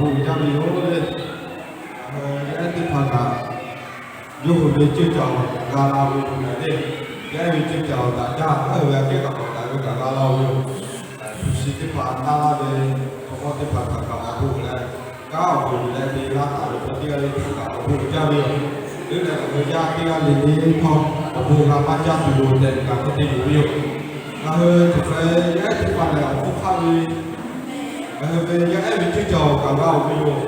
Bon jaˇ ve yoˬ le. Ngaˬ hui yaˇ ehˉ teˇ hpaˍ kaꞈ yawˇ hui ve ceuˇ caˬ awˬ g'a la ve yoˬ le. Yaˇ ehˉ ve ceuˇ caˬ awˬ daꞈ jaˇ, ngaˬ hui ve aꞈ kehˉ kaꞈ k'awꞈ taˍ ve kaꞈ g'a la ve yoˬ. Hpu shi teˇ hpaˍ taˇ laˇ ve, hpu k'awˇ teˇ hpaˍ htaꞈ kaꞈ awˬ bon leh, kanˉ awˬ bon leh te laˇ taˍ ve chaw teˇ g'aˇ le htaꞈ kaꞈ awˬ bon jaˇ ve yoˬ. Leuˉ leh ngaˬ hui yaˇ teˇ g'aˇ le le htawˇ awˬ bon g'a maˇ jaˇ tuˬ yoˬ tehꞈ ngaˬ hui te yuˬ ve yoˬ. Ngaˬ hui tuˬ hk'e yaˇ ehˉ teˇ hpaˍ lehˬ awˬ hpfuhˇ hk'aˆ ve, ngaˬ hui ve yaˇ ehˉ ve ceuˇ caˬ awˬ kaꞈ g'a-oˬ ve yoˬ.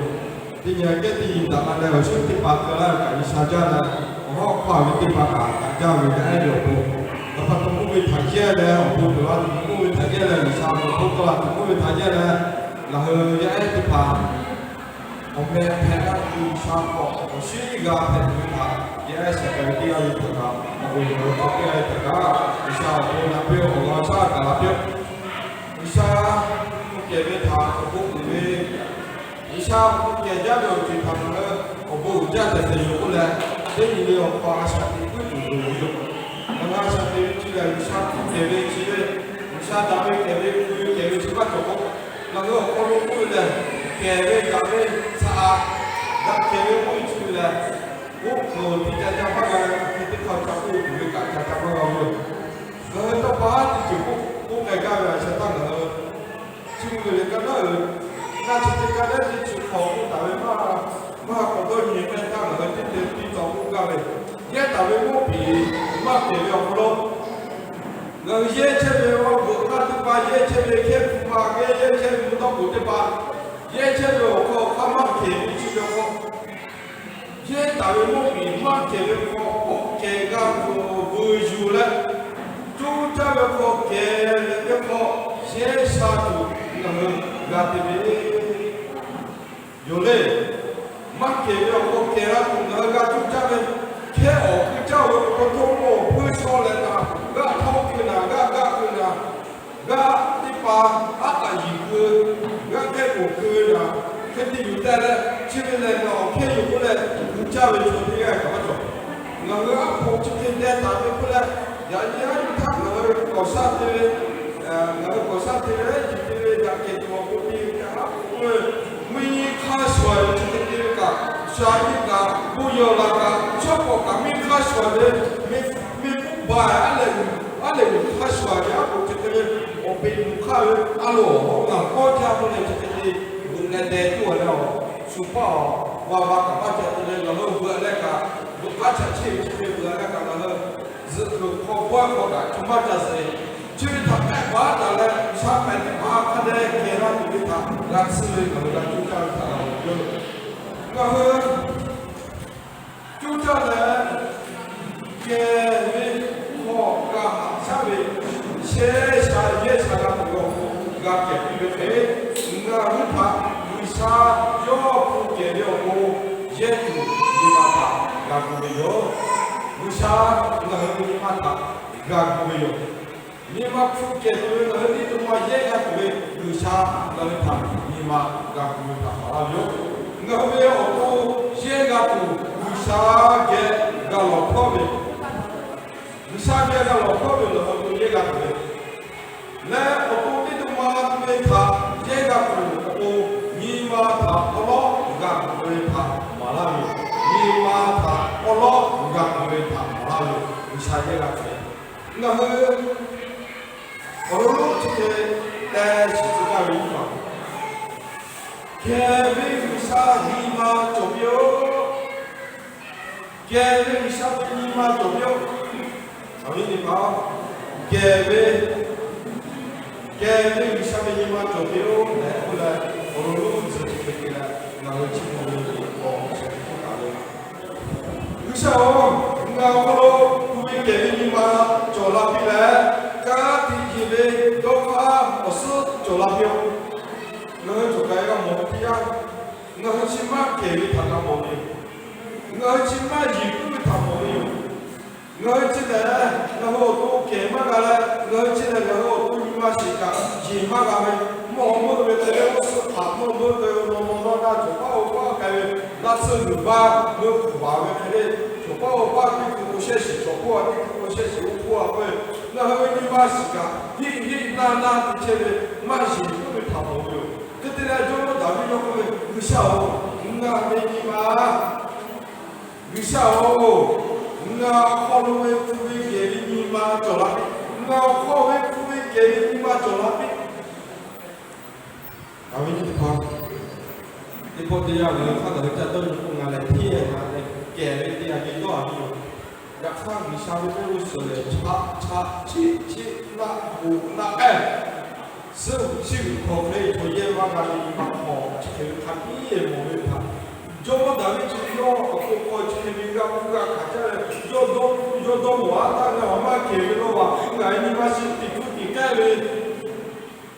Teˇ nyi kehˉ teˇ nyi daꞈ la leh awˬ shinˉ teˇ hpaˍ keu laˇ ve kaꞈ G'uiˬsha jaˇ leh, awˬ hawˉ hk'aw ve teˇ hpaˍ kaꞈ daꞈ jaˇ ve yaˇ ehˉ ve awˬ bon, awˬ pa taw k'oˆ ve htaꞈ yehˇ leh awˬ bon tuˬ la tuˬ k'oˆ ve htaꞈ yehˇ leh G'uiˬsha ve hk'oˆ tawˆ la tuˬ k'oˆ ve htaꞈ yehˇ leh, ngaˬ hui yaˇ ehˉ teˇ hpaˍ awˬ meh hpehꞈ g'a tuˬ G'uiˬsha k'awꞈ awˬ shinˉ g'a hpehꞈ tuˬ ve htaꞈ yaˇ ehˉ shehˍ hpaˇ ve teˇ g'aˇ le htaꞈ kaꞈ, awˬ bon ve teˇ g'aˇ le htaꞈ kaꞈ G'uiˬsha awˬ bon naꞈ piˇ-oˬ, awˬ lawn shaˉ gaˬ la piˇ-oˬ. G'uiˬsha hpu kehˬ ve htaꞈ awˬ bon uiˍ ve, G'uiˬsha hpu kehˬ jaˇ ve awˬ ceuˬ htaꞈ ngaˬ hui awˬ bon uiˍ jaˇ tehꞈ te yoˬ k'oˆ leh, teˇ nyi le awˬ hk'aw a shaꞈ teꞈ puiˉ tuˬ loˍ ve yoˬ. Ngaˬ hui a shaꞈ teꞈ ve chi lehˬ, G'uiˬsha hpu kehˬ ve chi ve, G'uiˬsha daꞈ ve kehˬ ve, hpu ve kehˬ ve chi maˇ cawˬ k'o, ngaˬ hui awˬ hk'aw lo k'oˆ ve lehˬ, kehˬ ve daꞈ ve shaꞈ a, daꞈ kehˬ ve k'oˆ ve chi ve lehˬ, oˉ k'oˍ tiꞈ ca ca maˇ g'a ve, hk'aˬ hk'e teˇ hk'aw ca k'oˆ tuˬ ve kaꞈ ca ca maˇ g'a ve yoˬ. Ngaˬ hui tawˇ pa haˉ teˇ ceuˬ k'oˆ k'ai gaˇ ve a shaꞈ taˇ ngaˬ hui chi mvuh ve leh ka naˉ uiˍ, ngaˬ chi teˇ ka naˉ teˇ chi hk'awꞈ k'oˆ taˍ ve maˇ, maˇ k'awꞈ dawˇ nyi mehˇ htaˇ ngaˬ hui teˇ te piˇ taw k'oˆ gaˇ ve, yehˇ taˍ ve mawˇ piˍ maˇ kehˬ ve awˬ hk'aw lo, ngaˬ hui yehˇ chehˇ ve awˬ g'euꞈ hk'aˇ teˇ hpaˍ, yehˇ chehˇ ve hkehˇ hpu ma geh yehˇ chehˇ ve mvuhˇ dawˇ k'oˍ teˇ hpaˍ, yehˇ chehˇ ve awˬ hk'aw awˬ hk'aˇ maˇ kehˬ ve chi ve awˬ hk'aw, yehˇ taˍ ve mawˇ piˍ maˇ kehˬ ve hk'aw k'awꞈ kehˬ g'a tuˬ veuˬ yuˬ leh, coˇ caˇ ve hk'aw kehˬ leh ve hk'aw yehˇ sha tuˬ ngaˬ hui g'a te ve yoˬ le. Maˇ kehˬ ve awˬ hk'aw kehˬ g'a tuˬ ngaˬ hui g'a coˇ caˇ ve, hkehˇ awˬ hkui caˇ ve awˬ hk'aw htawˇ k'o, hpuiˇ shaw leh naˍ g'aˇ htawˇ keu naˍ, g'aˇ g'aˇ keu naˍ, g'aˇ teˇ hpaˍ aˉ k'aꞈ yiˍ keu, g'aˇ kehˉ k'oˍ keu naˍ, hk'e te yuˬ teh leh, chi ve lehˬ ngaˬ awˬ hkehˇ yoˬ k'oˆ leh, gu caˇ ve chaw teˇ g'aˇ kaꞈ maˇ cawˬ. Ngaˬ hui aˉ hpu chi hk'e deh taˍ ve k'oˆ leh, yaꞈ nyi aˉ nyi htaˇ ngaˬ hui kawˬ shaˉ te ve, ngaˬ hui kawˬ shaˉ te ve, chi te ve yaꞈ kehˬ tuˬ awˬ pon te ve htaꞈ aˉ hpu k'oˆ ve, miˇ hk'aˇ shuˍ ve chi hk'e te ve kaꞈ, sha nyiˇ kaꞈ, bon yehˬ awˬ laꞈ kaꞈ, shawˉ pawˍ kaꞈ miˇ hk'aˇ shuˍ ve, miˇ miˇ puˉ ba aˉ lehˬ, aˉ lehˬ miˬ hk'aˇ shuˍ ve aˉ k'oˍ chi hk'e ve, awˬ peꞈ mvuhˇ hk'aˇ ve a loˍ awˬ hawˉ ngaˬ kawˇ jaˇ k'oˆ leh chi hk'e te, bvuhꞈ leh deh tuˬ a leh awˬ shu paˇ awˬ va va kaꞈ maˇ ca te leh ngaˬ hui veuꞈ leh kaꞈ, veuꞈ k'aˉ chaꞈ chiˇ ve chi hk'e veuꞈ leh kaꞈ ngaˬ hui zuhꞈ kuiˬ hk'aw pawehˇ hk'aw kaꞈ chi maˇ ca suh. Chi ve htaꞈ pehˆ paˉ taˍ leh, shaˉ pehˍ teˇ hpaˍ hk'a dehꞈ kehˬ la tuˬ ve htaꞈ g'a tsuhˇ ve ngaˬ hui g'a coˇ caˇ ve htaꞈ g'a mawˬ ve yoˬ. Ngaˬ hui coˇ caˇ leh, kehˬ ve hk'aw g'a haꞈ shaˉ ve, shehˇ sha yehˇ sha g'a tuˬ ve awˬ pon g'a kehˬ piˇ ve hk'e, ngaˬ hui htaꞈ G'uiˬsha yawˇ hpu kehˬ ve awˬ pon yehˇ tuˬ nyi ma htaꞈ g'a gu ve yoˬ. G'uiˬsha ngaˬ hui ve nyi ma htaꞈ g'a gu ve yoˬ. Nyi ma hpu kehˬ tuˬ ve ngaˬ hui teˇ to ma yehˇ g'a tuˬ ve G'uiˬsha ngaˬ hui htaꞈ nyi ma g'a gu ve htaꞈ paˍ laˇ ve yoˬ. Ngaˬ hui ve awˬ to yehˇ g'a tuˬ G'uiˬsha geh g'a lawˬ hkawˉ ve, G'uiˬsha geh g'a lawˬ hkawˉ ve lawˬ awˬ to yehˇ g'a tuˬ ve leh, awˬ to teˇ to ma ve htaꞈ yehˇ g'a tuˬ awˬ pon nyi ma htaꞈ awˉ lawˉ g'a tuˬ ve htaꞈ maˍ laˇ ve yoˬ. Nyi ma htaꞈ awˉ lawˉ g'a tuˬ ve htaꞈ maˍ laˇ ve yoˬ. G'uiˬsha yehˇ g'a tuˬ ve, ngaˬ hui awˬ lawn lonˉ chi hk'e teh shiˍ tcuh gaˇ ve yoˬ. Kehˬ ve G'uiˬsha nyi ma cawˬ piˇ-oˆ. Kehˬ ve G'uiˬsha ve nyi ma cawˬ piˇ-oˆ. Aˬ viˉ nyi ma, kehˬ ve, kehˬ ve G'uiˬsha ve nyi ma cawˬ piˇ-oˆ tehꞈ k'oˆ leh, awˬ lawn lonˉ tcuh chi hk'e te leh ngaˬ hui chi hk'e ve awˬ lawn chi hk'e k'oˆ taˍ ve, G'uiˬsha-oˬ, ngaˬ awˬ hk'aw lo hpu ve kehˬ ve nyi ma cawˬ la piˇ leh, ka tiꞈ yeˬ ve dawˇ hk'aˇ awˬ suhˉ cawˬ la piˇ-oˆ. Ngaˬ hui cawˬ kaˬ g'a mawˬ ve teˇ yanˇ, ngaˬ hui chi maˇ kehˬ ve htaꞈ g'a mawˬ ve yoˬ. Ngaˬ hui chi maˇ yeˬ puiˉ ve htaꞈ mawˬ ve yoˬ. Ngaˬ hui chi lehˬ, ngaˬ hui awˬ to kehˬ maˇ g'a leh, ngaˬ hui chi lehˬ ngaˬ hui awˬ to nyi ma shiˍ kaꞈ yeˬ maˇ g'a ve, mawˇ meuˆ ve hk'e le, oˇ suhˉ htaꞈ mawˇ meuˆ ve, naw maw naw na cawˬ paˉ oˇ paˉ k'ai ve, laˇ tsuhˇ g'uiˬ baˇ meuˆ hk'uˬ baˬ ve hk'e le, cawˬ paˉ oˇ paˉ teˇ hkui k'o shehˇ shiˍ cawˬ k'oˆ a, teˇ hkui k'o shehˇ shiˍ oˇ k'oˆ a k'oˆ ve, ngaˬ hui ve nyi ma shiˍ kaꞈ hiˆ hiˆ naˇ naˇ te chehˇ ve, maˇ yeˬ puiˉ ve htaꞈ mawˬ ve yoˬ. Hk'e te leh, jawˇmawˇ Daˍviˆ yawˇ k'oˆ ve, G'uiˬ G'uiˬsha-oˬ, ngaˬ ve nyi ma, G'uiˬsha-oˬ, ngaˬ awˬ hk'aw lo ve hpu ve kehˬ ve nyi ma cawˬ la piˇ. Ngaˬ awˬ hk'aw ve hpu ve kehˬ ve nyi ma cawˬ la piˇ. Ngaˬ ve nyi teˇ hpaˍ, teˇ pawˆ teˇ yanˇ ngaˬ hui hk'aˇ ngaˬ hui ca dawˇ nyi k'o, ngaˬ lehˬ hteˇ-e na leh kehˬ ve teˇ yanˇ ve dawˇ-a ve yoˬ. Yaꞈ hk'aˇ, G'uiˬsha ve mehˆ g'uˇ suhˍ lehˬ, chaꞈ chaꞈ cheˆ cheˆ naˆ hoꞈ naˆ k'ehˇ, suhˉ chiˇ g'uiˬ hk'aw hk'e chaw yehˇ vaˇ g'a ve nyi ma hk'aw chi hk'e ve hk'a biˇ-e mawˬ ve htaꞈ, Jawˇmawˇ Daˍviˆ chi yawˇ awˬ to hk'aw chi hk'e ve g'a hpuˇ g'a hkanˍ jaˇ leh, yawˇ dawˇ yawˇ dawˇ mawˬ-a htaˇ, ngaˬ awˬ maˇ kehˬ ve law, ngaˬ hui nyi ma shiˍ tiꞈ hpu tiꞈ k'ehˇ ve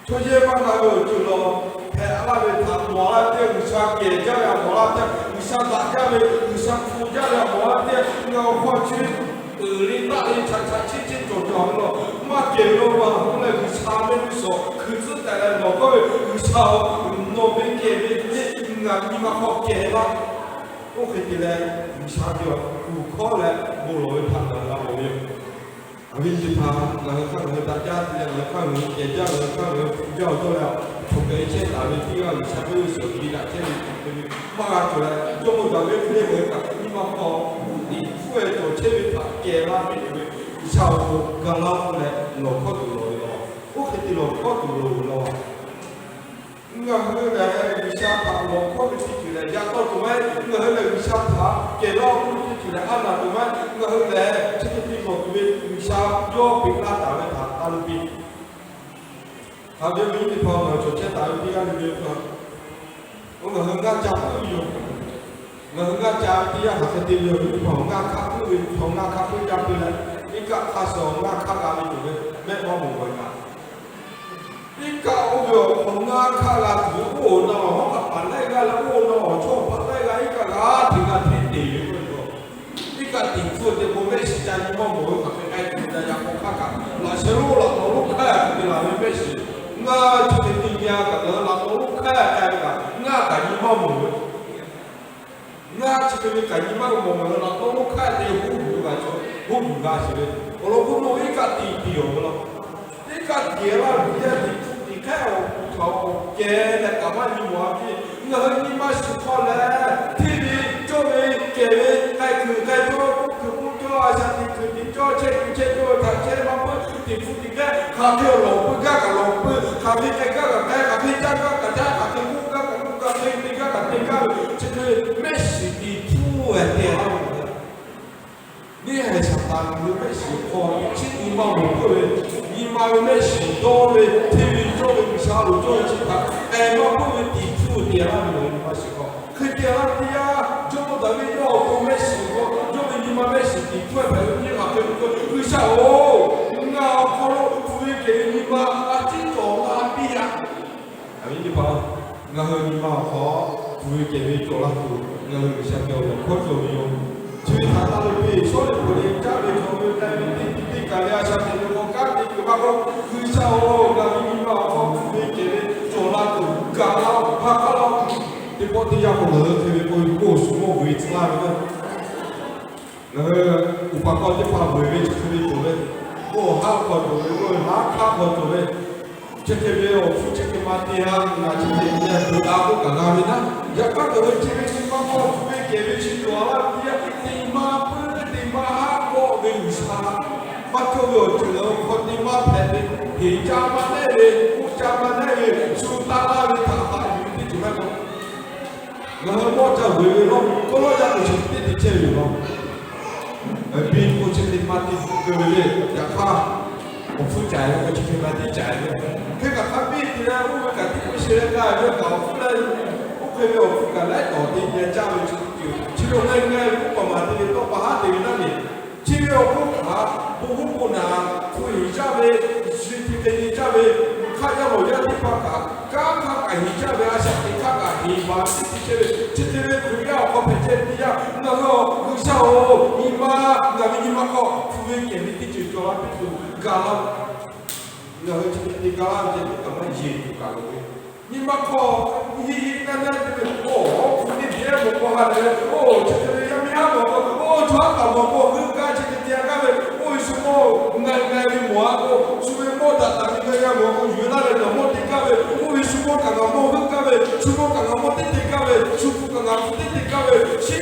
chaw yehˇ vaˇ g'a ve awˬ ceuˬ lawˬ hpehꞈ laˇ ve htaꞈ mawˬ laˇ teˇ, G'uiˬsha kehˬ jaˇ ve htaꞈ mawˬ laˇ teˇ, G'uiˬsha daꞈ jaˇ ve, G'uiˬsha hpu jaˇ ve htaꞈ mawˬ laˇ teˇ, ngaˬ awˬ hk'aw chi uiˍ le taˆ le chaꞈ chaꞈ cheˆ cheˆ cawˬ cawˬ ve lawˬ maˇ kehˬ ve lawˇ, a k'oˆ leh G'uiˬsha mehˆ g'uˇ suhˍ hkui tcuhˉ tehꞈ leh lawˬ kawˇ ve, G'uiˬsha-oˬ, nawˬ ve kehˬ ve le, ngaˬ nyi ma hk'aw kehˬ laˇ. Oˇ hk'e te leh, G'uiˬsha ve awˬ kuˬ hkawˇ leh bon lawˬ ve htaꞈ ngaˬ hui g'a mawˬ ve yoˬ. Awˬ viˉ teˇ hpaˍ, ngaˬ hui hk'aˇ ngaˬ hui daꞈ jaˇ te leh, ngaˬ hui hk'aˇ ngaˬ hui kehˬ jaˇ, ngaˬ hui hk'aˇ ngaˬ hui hpu jaˇ awˬ dawˇ leh, hk'aˬ hk'e chehˇ taˍ ve teˇ g'aˇ G'uiˬsha mehˆ g'uˇ suhˍ awˬ hk'e daꞈ chehˇ ve hk'e ve maˇ g'a cawˬ leh, Jawˇmawˇ Daˍviˆ hk'e le ngaˬ hui kaꞈ nyi ma hk'aw uˉ tiꞈ hpfuhˇ-e cawˬ chehˇ ve htaꞈ kehˬ laˇ piˇ tuˬ ve, G'uiˬsha awˬ hk'aw ga laˇ k'oˆ leh lawˬ hkawˇ tuˬ lawˬ ve lawˬ. Oˇ hk'e te lawˬ hkawˇ tuˬ lawˬ ve lawˬ. Ngaˬ hui lehˬ G'uiˬsha htaꞈ lawˬ hkawˇ ve teˇ ceuˬ lehˬ, yaꞈ taw tuˬ maˇ heˆ. Ngaˬ hui lehˬ G'uiˬsha htaꞈ kehˬ laˇ-oˬ k'oˆ ve teˇ ceuˬ lehˬ, a naˬ tuˬ maˇ heˆ. Ngaˬ hui lehˬ chi hk'e te lawˬ tuˬ ve G'uiˬsha yawˇ peꞈ laˇ taˍ ve htaꞈ taˇ luˇ piˇ. Hk'a biˇ ve nyi teˇ hpaˍ, ngaˬ hui cawˬ chehˇ taˍ ve teˇ g'aˇ le le pa, oˇ ngaˬ hui ngaˇ ca puiˉ ve yoˬ. Ngaˬ hui ngaˇ ca ve teˇ yanˇ hk'aˬ hk'e te ve yoˬ. Nyi teˇ hpaˍ ngaˇ hk'aˇ puiˉ ve chaw ngaˇ hk'aˇ puiˉ jaˇ piˇ leh, iˉ kaˆ hk'aˇ suh ngaˇ hk'aˇ g'a ve tuˬ ve mehˆ maˇ mawˬ g'a kaꞈ, iˉ kaˆ oˇ ve awˬ hk'aw ngaˇ hk'aˇ g'a tuˬ ve, oˇ awˬ na awˬ hawˉ hk'a paˍ laiˉ g'aˇ leh, oˇ awˬ na awˬ chawˇ paˍ laiˉ g'aˇ iˉ kaˆ g'a hteꞈ g'a hteꞈ te ve k'oˆ ve yoˬ. Iˉ kaˆ tiꞈ hpfuhˇ te k'o, mehˆ shiˍ ca nyi maˇ mawˬ ve hk'aˬ hk'e k'ai tuˬ ve yaꞈ k'aw hk'aˇ kaꞈ, laꞈ sheh lonˉ laꞈ naw lonˉ hk'aˇ te laˬ ve mehˆ shiˍ, ngaˇ chi hk'e te nyi-a kaꞈ, laꞈ naw lonˉ hk'aˇ k'ai kaꞈ ngaˇ kaꞈ nyi maˇ mawˬ ve. Ngaˇ chi hk'e ve kaꞈ nyi maˇ mawˬ, ngaˬ hui laꞈ naw lonˉ hk'aˇ te hoˉ yuˬ g'a cawˬ, hoˉ yuˬ g'a sheˍ ve. Awˬ lawn k'o, nawˬ iˉ kaˆ tiꞈ tiꞈ-oˬ ve law. Iˉ kaˆ tiꞈ laˇ ve teˇ yanˇ, tiꞈ hpu tiꞈ hk'aˇ awˬ hk'aw kehˬ leh kaꞈ maˇ nyi mawˬ-a piˇ. Ngaˬ hui nyi ma shiˍ hk'aw lehˬ, hteˇ ve cawˇ ve kehˬ ve k'ai kuiˬ k'ai cawˇ, k'oˆ kuiˬ k'oˆ cawˇ, a shaꞈ teꞈ kuiˬ teꞈ cawˇ, chehˇ kuiˬ chehˇ cawˇ ve htaꞈ chehˇ maˇ puiˉ, tiꞈ hpu tiꞈ hk'aˇ hk'aˬ hk'e lawˬ pui gaˇ kaꞈ lawˬ pui, hk'aˬ hk'e k'ai gaˇ kaꞈ k'ai, hk'aˬ hk'e caˇ gaˇ kaꞈ caˇ, hk'aˬ hk'e k'oˆ gaˇ kaꞈ k'oˆ, hk'aˬ hk'e te gaˇ kaꞈ te gaˇ ve, chi hk'e mehˆ shiˍ tiꞈ hpu-e te laˇ ve Neˇ haiˬ Saˍtanˍ ve mehˆ shiˍ hk'aw chi nyi ma loˍ peuˬ ve, nyi ma ve mehˆ shiˍ dawˇ ve, hteˇ ve cawˇ ve, G'uiˬsha loˍ cawˇ ve chi htaꞈ k'ai maˇ peuˬ ve tiꞈ hpu te laˇ ve yoˬ. Nyi ma shiˍ hk'aw hk'e te laˇ teˇ yanˇ, Jawˇmawˇ Daˍviˆ yawˇ awˬ to mehˆ shiˍ hk'aw, yawˇ ve nyi ma mehˆ shiˍ tiꞈ hpu-e hpehꞈ ve nyiˇ hk'aˬ hk'e ve k'o, G'uiˬsha-oˬ, ngaˬ awˬ hk'aw lo hpu ve kehˬ ve nyi ma a ciˉ cawˬ la piˇ yaꞈ. Aˬ viˉ teˇ hpaˍ, ngaˬ hui nyi ma awˬ hk'aw hpu ve kehˬ ve cawˬ la tuˬ, ngaˬ hui G'uiˬsha geh awˬ lawn hkawˇ cawˬ ve yoˬ. Chi ve htaꞈ taˇ lo piˇ, Sawˉleꞈ hpu leh caˇ ve chaw hui k'ai ve teˇ tiꞈ teˇ kaˬ leh a shaꞈ teꞈ ve hk'aw kanˉ te kuiˬ maˇ k'oˆ, G'uiˬsha-oˬ, ngaˬ ve nyi ma awˬ hk'aw hpu ve kehˬ ve cawˬ la tuˬ, gaˬ la-oˬ, ha k'aˉ la-oˬ. Teˇ pawˆ teˇ yanˇ k'o, ngaˬ hui hk'e ve k'o, k'oˆ shu mawˇ vuiˬ tcuh laˇ ve k'o, ngaˬ hui uˍ paˍ k'aw teˇ hpaˍ vuiˬ ve chi hk'e ve cawˬ ve, k'oˆ haˉ hk'aw cawˬ ve, k'oˆ haˉ hk'aˇ hk'aw cawˬ ve, chi hk'e ve awˬ hpfuhˇ chi hk'e ma te-a, ngaˬ chi hk'e te-a, bon daꞈ k'oˆ kaꞈ g'a ve naˉ. Yaꞈ hk'aˇ ngaˬ hui chi ve nyi ma hk'aw hpu ve kehˬ ve chi cawˬ laˇ piˇ-a, teˇ maˇ puiˉ teˇ maˇ haˉ kawˆ ve G'uiˬsha maˇ cawˇ ve awˬ ceuˬ ngaˬ hui hk'aw teˇ maˇ hpehꞈ ve, heˍ caˇ maˇ neˉ ve, k'oˆ caˇ maˇ neˉ ve, shu taˇ laˇ ve htaꞈ haꞈ yuˬ ve teˇ ceuˬ maˇ cawˬ. Ngaˬ hui mawˇ ca vuiˬ ve lawˇ, kawˆ lawˇ yaˇ k'o chi teˇ te chehˇ ve yoˬ law. Biˇ k'o chi hk'e ma te keu ve le, yaꞈ hk'aˇ, awˬ hpfuhˇ caiˬ ve k'o chi hk'e ma te caiˬ ve. Hk'e kaꞈ hk'a biˇ te leh oˇ ve kaꞈ teˇ k'oˆ sheh leh gaˇ ve kaꞈ awˬ hpfuhˇ leh, oˇ hk'e ve awˬ hpfuhˇ kaꞈ laiˉ tawˍ te geh caˇ ve chi teˇ ceuˬ, chi lo leh ngaˬ ve k'oˆ kaꞈ maˍ te ve tawˇ pa haˉ te ve naˉ le. Chi ve awˬ hk'oˆ kaꞈ, bon hoˉ bon naˍ hpu heˍ caˇ ve, shu hk'e te te caˇ ve, hk'aˆ yaˇ lawˬ yaˇ teˇ hpaˍ kaꞈ, kanˉ hk'aˇ kaꞈ heˍ caˇ ve, a shaꞈ teꞈ hk'aˇ kaꞈ heˍ baˬ ve teˇ ceuˬ chehˇ ve, chi hk'e ve Hkriꞈ yaˇ awˬ hk'aw hpehꞈ chehˇ ve teˇ yanˇ, ngaˬ hui G'uiˬsha-oˬ, nyi ma ngaˬ ve nyi ma hk'aw hpu ve kehˬ ve teˇ ceuˬ cawˬ la piˇ tuˬ gaˬ la. Ngaˬ hui chi hk'e te gaˬ la ve ceh tiˉ kaꞈ maˇ yeˬ tuˬ kaˬ lo ve, nyi ma hk'aw hiˆ hiˆ naˇ naˇ te ve, oˇ hpu teˇ dehꞈ mawˬ k'o ha lehˬ ve, oˇ chi hk'e ve yaˇ miˇ haˉ mawˬ k'o, oˇ chaw haˉ kaꞈ mawˬ k'o, heuˆ gaˇ chi hk'e te gaˇ ve, oˇ ve shu mawˇ ngaˬ ngaˬ ve mawˬ-a k'o, shu ve mawˇ daꞈ taˍ ve ngaˬ g'a mawˬ k'o, yuˬ laˇ leh ngaˬ mawˇ te gaˇ ve, oˇ ve shu mawˇ kaꞈ ngaˬ mawˇ heuˆ gaˇ ve, shu mawˇ kaꞈ ngaˬ mawˇ teˇ te gaˇ ve,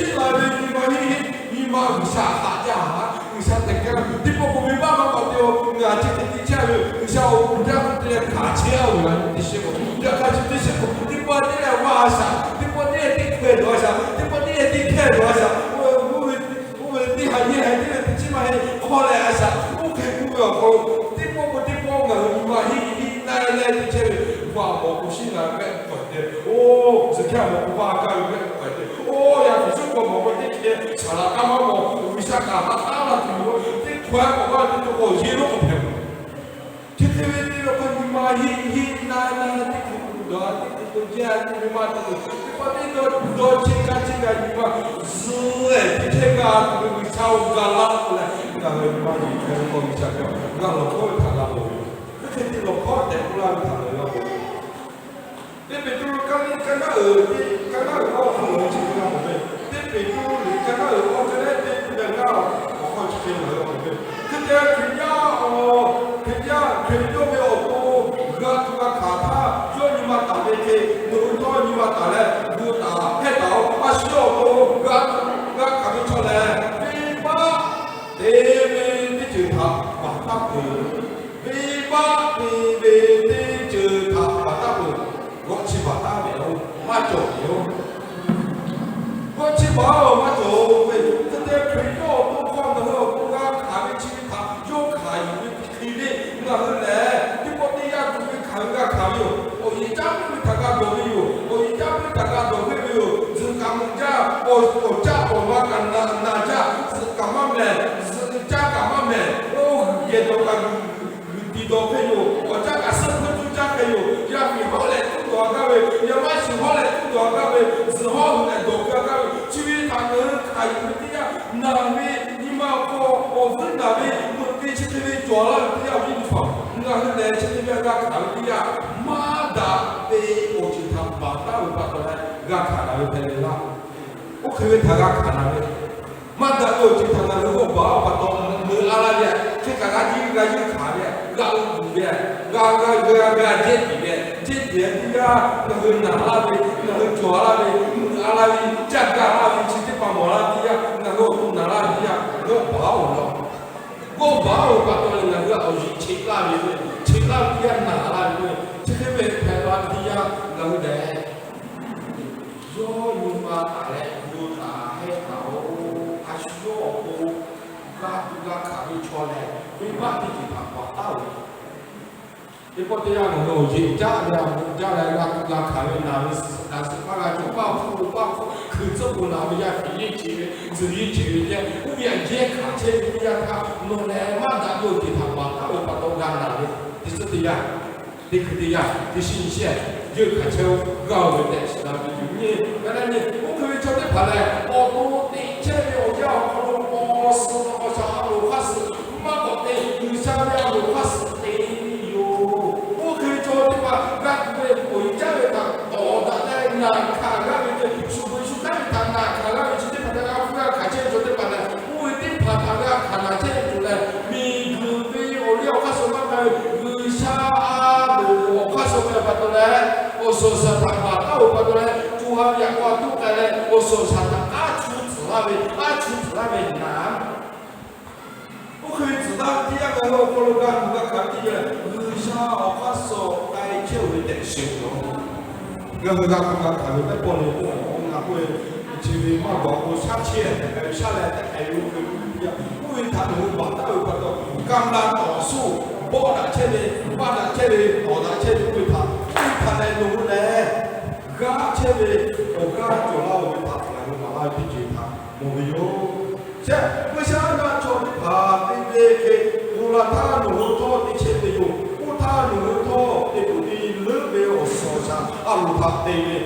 G'uiˬsha haꞈ jaˇ haꞈ, G'uiˬsha teꞈ kehˉ. Teˇ pawˆ k'o venˇbaˆ maˇ k'awꞈ te-o, ngaˬ chi hk'e te chehˇ ve, G'uiˬsha awˬ bon jaˇ k'o te leh hkanˍ chehˇ-a ve, yaꞈ nyi teˇ shehˆ k'o, yaꞈ hk'aˇ chi teˇ shehˆ k'o teˇ pawˆ teˇ leh maˇ a shaꞈ, teˇ pawˆ teˇ leh teˇ hkawehˇ dawˬ a shaꞈ, teˇ pawˆ teˇ leh teˇ hkehˇ dawˬ a shaꞈ, oˇ ve teˇ ha nyi ha teˇ leh teˇ chi maˇ heˆ hk'awˇ leh a shaꞈ, oˇ hk'e k'oˆ ve awˬ hk'aw lo, teˇ pawˆ k'o teˇ pawˆ ngaˬ hui nyi ma hiˆ hiˆ na leh te chehˇ ve, vaꞈ mawˬ k'o shiˉ ngaˬ hui mehˆ k'awehꞈ te, oˇ zuhˬ hkehˇ mawˬ k'o vaˇ gaˇ ve mehˆ k'awehꞈ te, oˇ yaˇ hpu suhˉ k'awꞈ mawˬ k'o teˇ hkeh saˍ laꞈ k'aˉ maˇ mawˬ, G'uiˬsha kaꞈ haꞈ taˉ laˇ tuˬ yoˬ. Teˇ hkawehˇ k'awꞈ g'aˇ ve teˇ to k'awꞈ yeˬ lonˉ k'awꞈ hpehꞈ-o. Chi hk'e ve teˇ ve k'o nyi ma hiˆ hiˆ na na teˇ hkui k'o dawˬ, teˇ hkui k'o jaˇ, teˇ ve maˇ te, teˇ pawˆ teˇ dawˇ dawˇ chehˇ kaˇ chehˇ g'a nyi ma zuhˬ leh teˇ chehˇ g'a tuˬ ve G'uiˬsha-oˬ, g'a laˇ k'oˆ leh, ngaˬ hui nyi ma zuhˬ chehˇ ve k'o G'uiˬsha kaꞈ g'a lawˬ kawˆ ve htaꞈ g'a mawˬ ve, teˇ hk'e te lawˬ hkawˇ tehꞈ k'oˆ laˇ ve htaꞈ ngaˬ hui g'a mawˬ ve. Teˇ Peˍtruˆ kaˇ liˇ kaˇ naˉ uiˍ teˇ kaˇ naˉ uiˍ awˬ hk'aw lo chi hk'e g'a mawˬ ve, Teˇ Peˍtruˆ liꞈ kaˇ naˉ uiˍ awˬ hk'e leh teˇ tuˬ leh ngaˇ awˬ hk'aw chi hk'e ngaˬ hui g'a mawˬ ve, hk'e te Hkriꞈ yaˇ, Hkriꞈ yaˇ Hkriꞈ yawˇ ve awˬ to g'a tuˬ g'a hkanˍ htaˇ, yawˇ nyi ma taˍ ve hk'e nawˬ hui htawˇ nyi ma taˍ leh gu taˍ hpehˇ taˍ-oˬ. A shu yawˇ awˬ to g'a tuˬ g'a hkanˍ ve chaw lehˬ, venˇbaˆ te ve teˇ ceuˬ htaꞈ baˬ taˉ peuˬ. Venˇbaˆ te ve teˇ ceuˬ htaꞈ baˬ taˉ peuˬ. G'awˆ chi baˬ taˉ ve-oˬ, maˇ cawˬ ve-oˬ. G'awˆ chi baˬ-oˬ, maˇ cawˬ ve, hk'e te Hkriꞈ yawˇ awˬ to hk'aw ngaˬ hui awˬ to g'a hkanˍ ve chi ve htaꞈ yawˇ hkanˍ yuˬ ve hk'e le, ngaˬ hui lehˬ teˇ pawˆ teˇ yanˇ tuˬ ve hkanˍ ve g'a hkanˍ ve yoˬ. Awˬ yeˬ caˉ puiˉ ve htaꞈ g'a dawˬ ve yoˬ. Awˬ yeˬ caˉ puiˉ ve htaꞈ g'a dawˬ ve yoˬ. Zuhꞈ kaꞈ meuꞈ jaˇ, awˬ caˆ awˬ ma kaꞈ na na jaˇ, zuhꞈ kaꞈ maˇ mehˍ, zuhꞈ caˇ kaꞈ maˇ mehˍ, oˇ g'uiˬ geh dawˬ kaꞈ g'uiˬ tiˍ dawˬ hk'e yoˬ. Awˬ caˆ kaꞈ suhˉ hpeuˇ tuˇ caˇ hk'e yoˬ. Yaˇ fiˍ hawˉ leh tuˉ dawˬ a gaˇ ve, yaˇ maˇ shiˍ hawˉ leh tuˉ dawˬ a gaˇ ve, zuhꞈ hawˉ hui leh dawˬ keu a gaˇ ve, chi ve htaꞈ ngaˬ hui hkanˍ yuˬ ve teˇ yanˇ, naˬ ve nyi ma awˬ hk'aw awˬ vuiˇ naˬ ve meuꞈ ve chi hk'e ve cawˬ laˇ ve teˇ yanˇ, awˬ viˉ awˬ nyi hpaˍ, ngaˬ hui lehˬ chi hk'e ve g'a hkanˍ ve teˇ yanˇ, maˇ daꞈ ve awˬ ceuˬ htaꞈ baˬ taˉ ve pa taw leh g'a hkanˍ naˬ ve hpehꞈ ve laˇ. Oˇ hk'e ve htaꞈ g'a hkanˍ naˬ ve, maˇ daꞈ ve awˬ ceuˬ htaꞈ ngaˬ hui g'awˇ baˬ-oˬ pa taw, meuꞈ a la ve, hk'e kaꞈ g'a jiˇ g'a yuˇ hkanˍ ve, g'a uˉ kuˬ ve, g'a g'a g'a g'a jehˇ tiˍ ve, jehˇ tiˍ ve teˇ yanˇ ngaˬ hui naˬ laˇ ve, ngaˬ hui cawˬ laˇ ve, meuꞈ a la ve, caˇ gaˇ laˇ ve chi teˇ hpaˍ mawˬ laˇ teˇ yanˇ ngaˬ hui awˬ to naˬ laˇ ve teˇ yanˇ g'awˇ baˬ-oˬ law. G'awˇ baˬ-oˬ pa taw leh ngaˬ hui awˬ yiˬ cheꞈ laˇ ve, cheꞈ laˇ ve teˇ yanˇ naˬ laˇ ve, chi hk'e ve hpehꞈ la ve teˇ yanˇ ngaˬ hui lehˬ yawˇ nyi ma taˍ leh gu taˍ hehˇ taˍ-oˬ. A shu yawˇ awˬ to g'a tuˬ g'a hkanˍ ve chaw lehˬ, venˇbaˆ teˇ ceuˬ htaꞈ baˬ taˉ-oˬ. Teˇ pawˆ teˇ yanˇ ngaˬ hui awˬ yeˬ caˉ ve a, jaˇ leh g'a tuˬ g'a hkanˍ ve naˬ ve suhˍ kaꞈ suhˍ paˇ g'a cawˬ, paˇ hpfuhˇ paˇ hpfuhˇ hkui tcuhˉ k'o naˬ ve yaˇ fiˍ yeˇ cheꞈ ve, zuhˬ yeˇ cheꞈ ve yaˇ, oˇ ve aꞈ jehˇ hkanˍ chehˇ ve teˇ yanˇ htaˇ nawˬ lehˬ maˇ daꞈ ve awˬ ceuˬ htaꞈ baˬ taˉ-oˬ pa taw g'a naˬ ve, teˇ tcuhˉ teˇ yanˇ, teˇ hkui teˇ yanˇ, teˇ shinˉ nyiˇ shehˆ, yeuˇ hkanˍ chehˇ-oˆ, g'a-oˬ ve tehꞈ shiˍ la ve yoˬ. Nyi, ga na nyi, oˇ hk'e ve chaw teˇ hpaˍ lehˬ, awˬ to te chehˇ ve awˬ yanˇ awˬ hk'aw lo awˬ suhˍ awˬ shaˍ a loˍ hk'aˇ suh maˇ k'awꞈ te, G'uiˬsha ve a loˍ hk'aˇ suh te ve yoˬ. Oˇ hk'e ve chaw teˇ hpaˍ g'a tuˬ ve awˬ yeˬ caˉ ve htaꞈ tawˍ daꞈ leh naˬ hkanˍ g'aˇ ve, shuˍ peuˬ shuˍ taˉ ve htaꞈ naˬ hkanˍ g'aˇ ve chi teˇ hpaˍ lehˬ, g'a hpuˇ g'a hkanˍ chehˇ ve chaw teˇ hpaˍ lehˬ, oˇ ve teˇ hpaˍ htaꞈ g'a hkanˍ naˬ chehˇ ve tuˬ lehˬ, miˬguiˬ ve awˬ liˇ awˬ hk'aˇ suh maˇ k'ai ve, G'uiˬsha a loˍ awˬ hk'aˇ suh k'ai pa taw leh, awˬ suhˍ awˬ shaˍ htaꞈ baˬ taˉ-oˬ pa taw leh, co ha ve yaꞈ k'aw a toˆ k'ai leh awˬ suhˍ awˬ shaˍ htaꞈ aˉ chuˇ tcuhˍ laˇ ve, aˉ chuˇ tcuhˍ laˇ ve naˍ Oˇ hk'e ve tcuhˍ laˇ ve teˇ yanˇ ngaˬ hui awˬ hk'aw lo g'a tuˬ g'a hkanˍ ve teˇ yanˇ, G'uiˬsha awˬ hk'aˇ suh k'ai chehˇ-oˬ ve tehꞈ shiˍ-oˬ. Ngaˬ hui g'a tuˬ g'a hkanˍ ve teˇ pawˆ le k'o, ngaˬ k'oˆ ve, chi ve maˇ g'awˬ k'o shaˉ chehˇ tehꞈ k'ai ve shaˉ leh tehꞈ k'ai ve oˇ hk'e ve teˇ yanˇ, oˇ ve htaꞈ nawˬ hui baˬ taˉ ve pa taw, กำลังต่อสู้, bawˆ daꞈ chehˇ ve, baˆ daꞈ chehˇ ve, tawˍ daꞈ chehˇ ve oˇ ve htaꞈ, oˇ ve htaꞈ leh nawˬ hui lehˬ g'aˇ chehˇ ve awˬ g'aˇ cawˬ laˇ-oˬ ve htaꞈ ngaˬ hui maˍ laˇ ve teˇ ceuˬ htaꞈ mawˬ ve yoˬ. Shehˆ, G'uiˬsha naˆ chaw teˇ hpaˍ te ve hk'e, oˬ laˬ htaˇ nawˬ hui htawˇ te chehˇ ve yoˬ. Oˇ htaˇ nawˬ hui htawˇ teˇ pawˆ te leuˉ ve awˬ suhˍ awˬ shaˍ a loˍ htaꞈ te ve,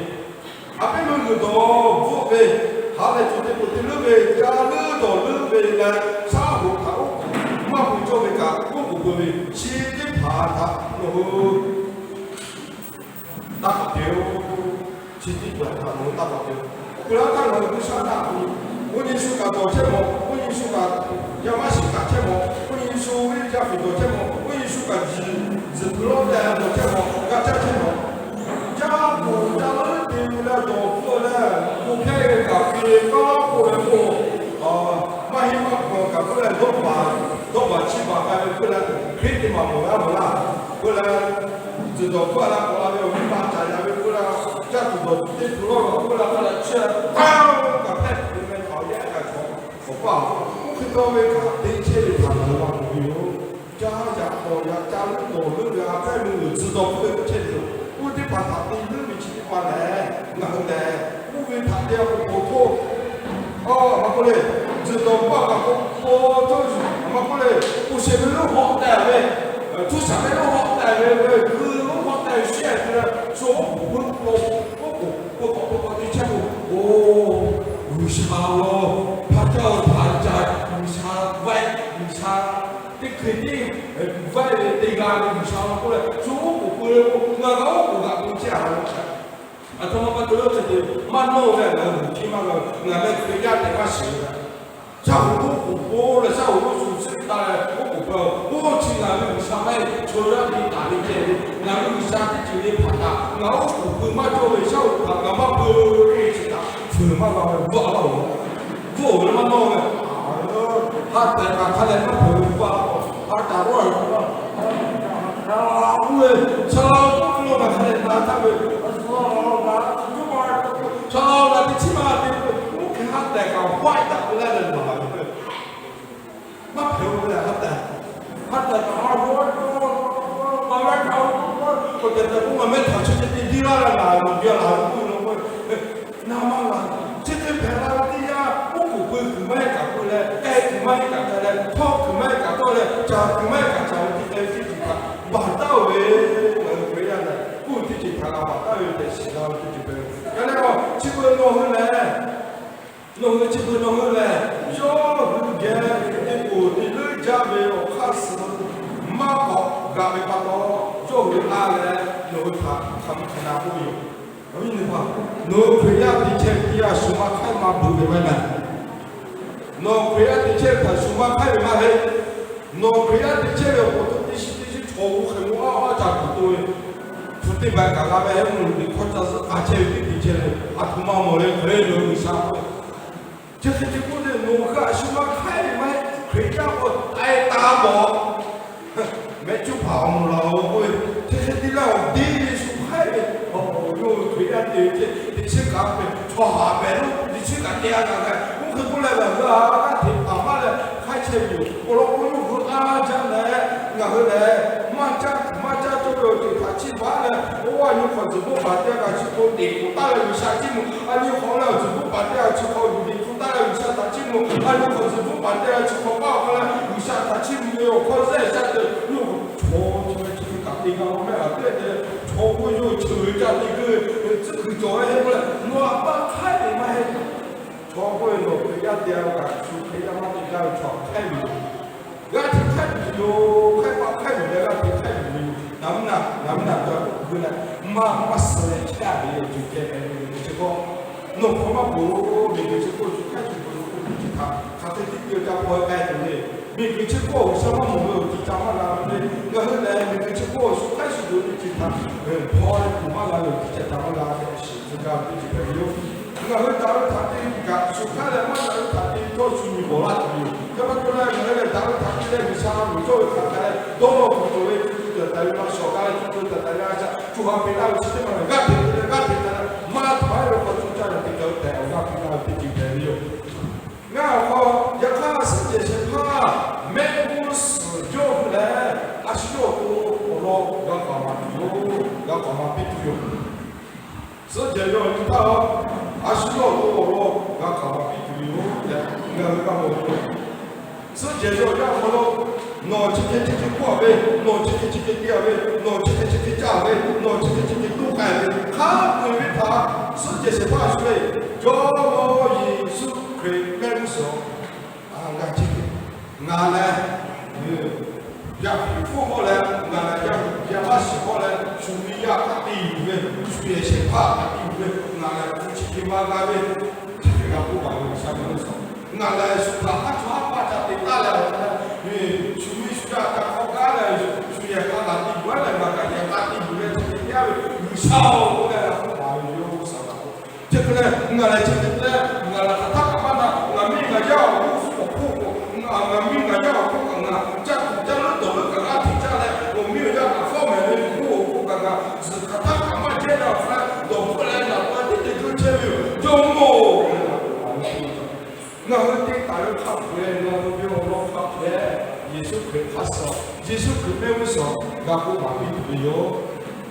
a pehˉ meuˇ g'uiˬ dawˬ bvuhˆ ve, ha lehˬ cawˬ teˇ pawˆ te leuˉ ve, ca leuˉ dawˬ leuˉ ve leh, shaˉ hoꞈ htaꞈ oˉ k'oˍ maˇ pu cawˇ ve kaꞈ oˉ k'oˍ peuˬ ve, chi teˇ hpaˍ htaꞈ nawˬ hui taˇ k'awꞈ te-oˬ. Chi teˇ hpaˍ htaꞈ nawˬ hui taˇ k'awꞈ te-oˬ. Awˬ hk'e laˇ htaˇ ngaˬ hui G'uiˬsha htaꞈ, Mvuhˇ Yeˍsuˆ kaꞈ dawˬ chehˇ mawˬ, Mvuhˇ Yeˍsuˆ kaꞈ yaˇ maˇ shiˍ kaꞈ chehˇ mawˬ, Mvuhˇ Yeˍsuˆ ve yaˇ fiˍ dawˬ chehˇ mawˬ, Mvuhˇ Yeˍsuˆ kaꞈ zuhˬ, zuhˬ pui lawˇ tehꞈ dawˬ chehˇ mawˬ, g'a caˇ chehˇ mawˬ. Yaˇ k'oˍ ca leuˉ te ve leh dawˬ hpfuhˆ leh, k'oˍ hpehˇ ve kaꞈ hk'e kaˇ k'oˆ ve k'o, maˇ heˆ K'oˆ leh dawˇ baˬ, dawˇ baˬ chiˇ baˬ k'ai ve k'oˆ leh, Hkriꞈ teˇ maˬ mawˬ g'a mawˬ laˇ k'oˆ leh, tzuhˬ dawˬ hpfuhˇ a la k'awꞈ la ve awˬ viˉ ma caˍ yaꞈ ve k'oˆ leh, caˇ tuˬ dawˬ tuˬ teˇ hpu lawˇ la k'oˆ leh, hk'a leh chehˇ taˇ kaꞈ hpehˇ tuˬ ve meh htaꞈ yaˇ kaꞈ chaw awˬ paˇ oˇ hk'e taw ve hk'aˬ te chehˇ ve htaꞈ ngaˬ hui g'a mawˬ ve yoˬ. Caˇ yaꞈ k'awꞈ yaꞈ caˇ leuˉ k'awꞈ leuˉ ve a hpehˇ ve uiˍ tzuhˬ dawˬ hpfuhˇ ve k'oˆ chehˇ ve yoˬ. Oˇ teˇ hpaˍ htaꞈ te leuˉ ve chi teˇ hpaˍ lehˬ, ngaˬ hui lehˬ oˇ ve htaꞈ te a k'o k'awꞈ hto, a ma k'oˆ le, tzuhˬ dawˬ hpfuhˇ a kaꞈ k'o k'awꞈ hto, a ma k'oˆ le, โอเค ve lonˉ hawˆ tehꞈ ve, htu shaˍ ve lonˉ hawˆ tehꞈ ve, kuiˬ lonˉ hawˆ tehꞈ ve shiˉ a te leh, shu oˉ k'oˍ pui k'o, oˉ k'oˍ pui k'awꞈ pui k'awꞈ te chehˇ k'o, oˇ G'uiˬsha lo hpaˇ caˇ-oˬ htaꞈ ca G'uiˬsha vaiˇ, G'uiˬsha teˇ hkui tiˉ vaiˇ ve te g'a ve G'uiˬsha lo k'oˆ leh, shu oˉ k'oˍ pui le k'o, ngaˬ g'a oˉ k'oˍ g'aꞈ pui chehˇ a ve. Aˬ htoꞈ ma pa taw lo hk'e te maˇ nawˇ ve, ngaˬ hui chi maˇ g'a, ngaˬ meh Hkriꞈ yaˇ tehꞈ maˇ shiˍ ve. Shaˉ hoꞈ lonˉ k'oˍ pui leh shaˉ hoꞈ lonˉ shu shiˉ taˍ leh oˉ k'oˍ pui-oˬ. Oˇ chi ngaˬ hui G'uiˬsha maˇ heˆ, chaw yaˇ te taˍ ve ceh ve, ngaˬ hui G'uiˬsha teˇ ceuˬ le hpaˍ htaꞈ ngaˬ oˉ k'oˍ pui maˇ cawˇ ve shaˉ hoꞈ htaꞈ ngaˬ maˇ pui ve chi htaꞈ fuiˍ maˇ g'a ve bvuhˆ laˇ-oˬ. Bvuhˆ-oˬ ve maˇ nawˇ ve, ha tehꞈ kaꞈ hk'a leh maˇ peuˬ ve bvuhˆ laˇ-oˬ. Ha taˍ g'awˇ oˇ ve, chaw oˇ ve lo ngaˬ hk'a leh na htaˇ ve, chaw ngaˬ teˇ chiˉ maˇ te ve, oˇ hk'e ha tehꞈ kaꞈ hawˉ daꞈ ve laˇ leh laˬ ve, maˇ hpehꞈ-oˬ ve ha tehꞈ. Ha tehꞈ kaꞈ ha g'awˇ, ma g'a kaꞈ, k'o tehꞈ tehꞈ k'oˆ ma mehˆ htaꞈ chi hk'e te diˇ laˇ leh laˬ ve, laˬ ve k'oˆ ve lo k'o, na maˇ g'a. Chi hk'e hpehꞈ la ve teˇ yanˇ, oˉ k'oˍ pui kuiˬ maˇ heˆ kaꞈ pui leh, k'ai kuiˬ maˇ heˆ kaꞈ k'ai leh, htawˇ kuiˬ maˇ heˆ kaꞈ htawˇ leh, caˬ kuiˬ maˇ heˆ kaꞈ caˬ ve teˇ hk'e teˇ ceuˬ htaꞈ baˬ taˍ-oˬ ve, ngaˬ hui Hkriꞈ yaˇ lehˬ, oˇ ve teˇ ceuˬ htaꞈ g'a baˬ taˍ ve tehꞈ shiˍ la ve teˇ ceuˬ hpehꞈ ve. Yaꞈ nyi chi beuꞈ nawˬ hui lehˬ, nawˬ hui chi beuꞈ nawˬ hui lehˬ, yawˇ hui geh te k'oˍ te leuˉ jaˇ ve awˬ hk'aˇ suh maˇ k'awꞈ g'a ve pa taw, yawˇ hui a leh nawˬ hui htaꞈ hk'aˬ ma hk'aˬ na k'oˆ ve yoˬ. Awˬ viˉ nyi teˇ hpaˍ, nawˬ hui Hkriꞈ yaˇ te chehˇ ve teˇ yanˇ, shu maˇ hk'aiˉ maˇ beuꞈ ve maˇ heˆ. Nawˬ Hkriꞈ yaˇ te chehˇ ve htaꞈ shu maˇ hk'aiˉ ve maˇ heˆ. Nawˬ Hkriꞈ yaˇ te chehˇ ve awˬ hk'aw lo teˇ shiˍ teˇ shiˍ chaw g'uˇ hk'e lo a a caˬ tuˬ to ve, hpu teˇ baˬ kaꞈ g'a ve, mvuhˇ miˬ hkawˇ ca zuhˆ k'a chehˇ ve teˇ te chehˇ ve, aˬ htoꞈ ma mawˬ leh hk'e le, nawˬ hui G'uiˬsha k'oˆ ve, chi hk'e te k'oˆ leh nawˬ hui a shu maˇ hk'aiˉ ve maˇ heˆ. Hkriꞈ yaˇ k'o k'ai taˍ mawˬ mehˆ cuˉ hpaˍ awˬ moˍ laˬ-oˬ k'oˆ ve, chi hk'e te leh awˬ deˇ ve shu hk'aiˉ ve, yawˇ hui Hkriꞈ yaˇ te ve ceh teꞈ chiˉ kaꞈ pehˬ, chaw haˍ pehˬ lo teꞈ chiˉ kaꞈ te a g'a k'ai. Oˇ hk'e k'oˆ leh ngaˬ hui a g'aˇ hteꞈ hpaˍ maˇ leh hk'aiˉ chehˇ ve yoˬ. Awˬ lawn k'o, yawˇ hui a jaˇ leh ngaˬ hui lehˬ maˇ caˇ tuˬ maˇ caˇ cawˇ ve awˬ ceuˬ htaꞈ chiˇ baˬ leh, oˇ a nyi hk'awꞈ zuhˬ bvuhˆ baˬ te a kaꞈ chi hk'aw teꞈ k'oˍ taˍ leh G'uiˬsha chiˇ mvuh, a nyi hk'awꞈ leh awˬ zuhˬ bvuhˆ baˬ te a chi hk'aw yuˬ liꞈ hpu taˍ leh G'uiˬsha htaꞈ chiˇ mvuh, a nyi hk'awꞈ zuhˬ bvuhˆ baˬ te a chi hk'aw paˇ awˬ hk'aw leh G'uiˬsha htaꞈ chiˇ mvuh ve awˬ hkawˇ zehˇ sha te yawˇ hui chaw chi ve chi hk'e kaꞈ te g'a maˇ mehˆ a tehꞈ tehꞈ, chaw k'oˆ yawˇ hui cheuˬ ve caˇ te keu ve tcuhˉ kuiˬ cawˬ ve k'oˆ leh, nawˬ a maˇ hk'aiˉ ve maˇ heˆ. Chaw k'oˆ ve, nawˬ Hkriꞈ yaˇ te a kaꞈ shu Hkriꞈ yaˇ maˇ te gaˇ ve chaw hk'aiˉ ve yoˬ. G'aˇ hteꞈ hk'aiˉ tuˬ yoˬ. Hk'aiˉ paˆ hk'aiˉ ve leh g'aˇ hteꞈ hk'aiˉ tuˬ ve yoˬ. Naˍ mvuhˇ naꞈ, naˍ mvuhˇ naꞈ ca k'oˆ keu leh, maˇ maˇ suh leh chehˇ a ve yoˬ. Ceuˬ ceh hpehꞈ ve yoˬ. Miˬguiˬ chi hk'oˆ nawˬ hk'aw maˇ peuˬ-oˬ. Miˬguiˬ chi hk'oˆ shu hk'aiˉ tuˬ ve yoˬ. Chi htaꞈ hk'aˬ hk'e teˇ ceuˬ ca hpaw k'ai tuˬ ve, miˬguiˬ chi hk'oˆ G'uiˬsha maˇ mawˬ ve awˬ ceuˬ ca maˇ g'a ve, ngaˬ hui lehˬ miˬguiˬ chi hk'oˆ shu hk'aiˉ shu tuˬ ve teˇ ceuˬ htaꞈ hpaw leh tuˬ maˇ g'a ve awˬ ceuˬ ca ca maˇ g'a ve, shiˍ tcuh gaˇ ve teˇ ceuˬ hpehꞈ ve yoˬ. Ngaˬ hui daꞈ ve htaꞈ te kaꞈ shu hk'aiˉ leh, maˇ daꞈ ve htaꞈ te htawˇ shu nyi bawˬ laˇ tuˬ ve yoˬ. Hk'e pa taw leh ngaˬ hui lehˬ daꞈ ve htaꞈ te leh G'uiˬsha loˍ cawˇ ve htaꞈ hk'a leh dawˇ law tuˬ cawˬ ve, cuˇ cuˇ taˍ taˍ ve maˇ shawˍ gaˇ leh, cuˇ cuˇ taˍ taˍ ve a shaꞈ cuˇ ha hpe laˇ ve chi teˇ maˬ g'aˇ hteꞈ te leh g'aˇ hteꞈ te leh maˇ htaꞈ haiˉ ve hk'aw cuˇ caˇ leh te ca ve tehꞈ awˬ g'aˇ piˇ laˇ ve teˇ ceuˬ hpehꞈ ve yoˬ. Ngaˬ awˬ hk'aw yaꞈ hk'aˇ suhˉ jehˬ shehˍ hpaˇ mehˆ g'uˇ suhˍ jawˇ hui lehˬ, a shu yawˇ awˬ to awˬ lawn g'a k'aoˍ maˍ tuˬ yoˬ. G'a k'aoˍ maˍ piˇ tuˬ yoˬ. Suhˉ jehˬ yawˇ nyi htaˇ, a shu yawˇ awˬ to awˬ lawn g'a k'aoˍ maˍ piˇ tuˬ ve yoˬ tehꞈ ngaˬ hui g'a mawˬ ve yoˬ. Suhˉ jehˬ yawˇ yaˇ hk'aw lo, nawˬ chi hk'e chi hk'e hkawˇ ve, nawˬ chi hk'e chi hk'e te ve, nawˬ chi hk'e chi hk'e caˇ ve, nawˬ chi hk'e chi hk'e toˇ k'ai ve, hk'a peu-eˬ ve htaꞈ suhˉ jehˬ shehˍ hpaˇ a shu ve, Jawˇmawˇ Yeˍsuˆ Hkriꞈ mehˆ g'uˇ suhˍ-oˬ, ngaˬ chi hk'e, ngaˬ lehˬ yaˇ hpu hpfuhˇ hk'awˇ leh, ngaˬ lehˬ yaˇ hpu yaˇ maˇ shiˍ hk'awˇ leh, shu ve yaˇ htaꞈ te yuˬ ve, shu yehˬ shehˍ hpaˇ htaꞈ te yuˬ ve, ngaˬ lehˬ hpu chi hk'e maˇ g'a ve, chi hk'e g'a k'oˆ baˬ ve G'uiˬsha mehˆ g'uˇ suhˍ, ngaˬ lehˬ shu htaꞈ haˉ chaw haˉ paˆ ca te taˉ leh awˬ hk'aw leh, shu ve shu yaˇ ca hk'awˇ gaˇ leh, shu yehˬ hk'a laˬ te yuˬ-a leh, ngaˬ kaꞈ yehˬ hk'a te yuˬ leh chi hk'e te-a ve G'uiˬsha-oˬ k'oˆ leh g'a k'oˆ baˬ ve yoˬ. Suhˍ g'a k'oˆ, chi hk'e leh ngaˬ lehˬ chi hk'e te leh, ngaˬ lehˬ hk'aˬ htaˇ kaꞈ maˇ na, ngaˬ miˇ ngaˬ yaˇ awˬ g'uˇ suhˍ awˬ hk'oˆ k'o, ngaˬ Yeˍsuˆ Hkriꞈ hk'aˇ suh, Yeˍsuˆ Hkriꞈ mehˆ g'uˇ suhˍ g'a k'oˆ maˍ piˇ tuˬ ve yoˬ.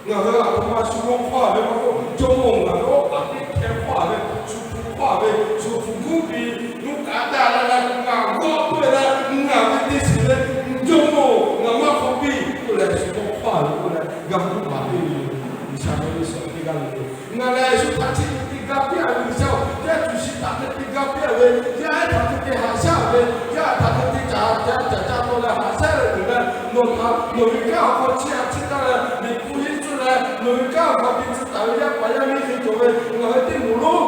Ngaˬ hui a htoꞈ ma shu mawˇ hkawˇ a ve maˇ k'oˆ, jawˇmawˇ ngaˬ hui awˬ paˍ teˇ hkeh hkawˇ a ve, shu hpu hkawˇ a ve, shu hpu guˇ piˇ nuˇ kaꞈ daꞈ la leh, ngaˬ g'awˇ tuˬ ve leh, ngaˬ ve teˇ shiˍ leh, jawˇmawˇ ngaˬ maˇ hk'awꞈ piˇ k'oˆ leh, shu mawˇ hkawˇ a ve k'oˆ leh g'a k'oˆ maˍ piˇ ve yoˬ. G'uiˬsha mehˆ g'uˇ suhˍ teˇ g'aˇ le le, ngaˬ lehˬ shu htaꞈ chi teˇ g'aˇ piˇ a ve G'uiˬsha-oˬ, yaˇ cuˬ shi htaꞈ hk'e teˇ g'aˇ piˇ a ve, yaˇ ehˉ htaꞈ hk'e te haꞈ shaˉ ve, yaˇ htaꞈ hk'e te caˍ caˍ caˍ caˍ taw leh haꞈ shaˉ leh tuˬ leh, nawˬ htaꞈ nawˬ ve kanˉ awˬ hk'aw chiˇ a chiˇ taˍ leh, Liꞈ hpu hiˉ tcuhˇ leh, nawˬ ve kanˉ awˬ hk'aw te tcuh taˍ ve yaˇ paˍ yaˇ miˇ hk'e cawˬ ve, ngaˬ hui teˇ moˍ lonˉ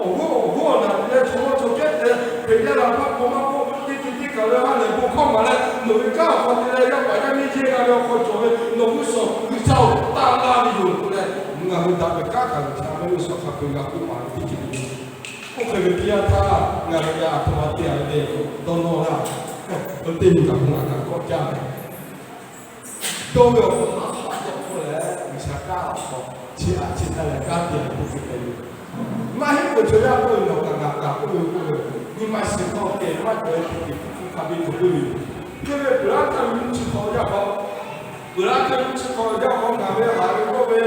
awˬ g'oˇ awˬ g'oˇ awˬ naˬ te leh chaw mawˇ chaw kehˉ te leh, Hkriꞈ yaˇ laˬ hpaˇ k'o maˇ k'oˆ, teˇ ceuˬ teˇ kaˬ leh ha lehˬ bon hkawˇ maˍ leh, nawˬ ve kanˉ awˬ hk'aw te leh yaˇ paˍ yaˇ miˇ yehˇ g'a ve awˬ hk'aw cawˬ ve nawˬ g'uˇ suhˍ G'uiˬsha-oˬ, taˇ laˇ ve yoˬ k'oˆ leh, ngaˬ hui daꞈ ve kanˉ kaꞈ G'uiˬsha mehˆ g'uˇ suhˍ hk'a peu-eˬ g'a k'oˆ maˍ ve teˇ ceuˬ le. Oˇ hk'e ve teˇ yanˇ htaˇ ngaˬ hui ve a htoꞈ ma te a ve le, dawˇ nawˇ laˇ. Oˇ teˇ nyi kaꞈ k'o ngaˬ kaꞈ kawˆ jaˇ ve dawˇ ve awˬ hk'aw haˉ haˉ jaˇ k'oˆ leh, G'uiˬsha kanˉ awˬ hk'aw chiˇ a chiˇ taˍ leh kanˉ te a ve k'oˆ ve hk'e le. Maˇ heˆ k'o chaw yaˇ k'oˆ ve nawˬ kaꞈ ngaˬ kaꞈ k'oˆ ve k'oˆ ve, nyi ma shiˍ hk'aw kehˬ maˇ cawˬ ve teˇ ceuˬ hpu hk'a biˇ cawˬ k'oˆ ve yoˬ. Hk'e ve peuˬ laˇ kaˇ ve nyiˇ chi hk'aw yaˇ k'aw, peuˬ laˇ kaˇ ve nyiˇ chi hk'aw yaˇ k'aw ngaˬ ve haˍ ve g'awˇ ve,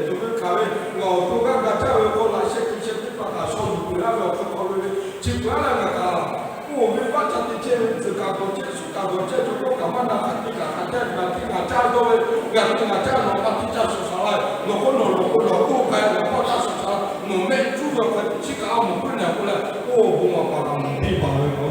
tuˬ ve hkanˍ ve, ngaˬ awˬ to g'aˇ ga caˇ ve k'o, laꞈ sheh hkui sheh teˇ hpaˍ kaꞈ shaw yuˬ peuˬ laˇ ve awˬ hk'aw k'aw ve, chi peuˬ laˇ leh ngaˬ kaꞈ oˇ ve vaˇ ca te chehˇ ve, tzuhˬ kaꞈ dawˬ chehˇ, suhˉ kaꞈ dawˬ chehˇ, cawˬ kawˇ kaꞈ maˇ na, hk'aˬ te kaꞈ hk'aˬ te, ngaˬ te ngaˬ caˇ dawˇ ve, ngaˬ te ngaˬ caˇ, nawˬ maˇ te caˇ shuˍ shaˍ laˇ, nawˬ k'oˆ nawˬ nawˬ k'oˆ nawˬ k'oˆ k'ai, ngaˬ k'awꞈ caˇ shuˍ shaˍ laˇ, nawˬ mehˆ cuˉ ve awˬ hk'aw chiˇ kaꞈ a mawˬ puiˉ lehˬ k'oˆ leh, oˇ bon maˍ paˍ kaꞈ mawˬ teˇ baˬ ve k'o,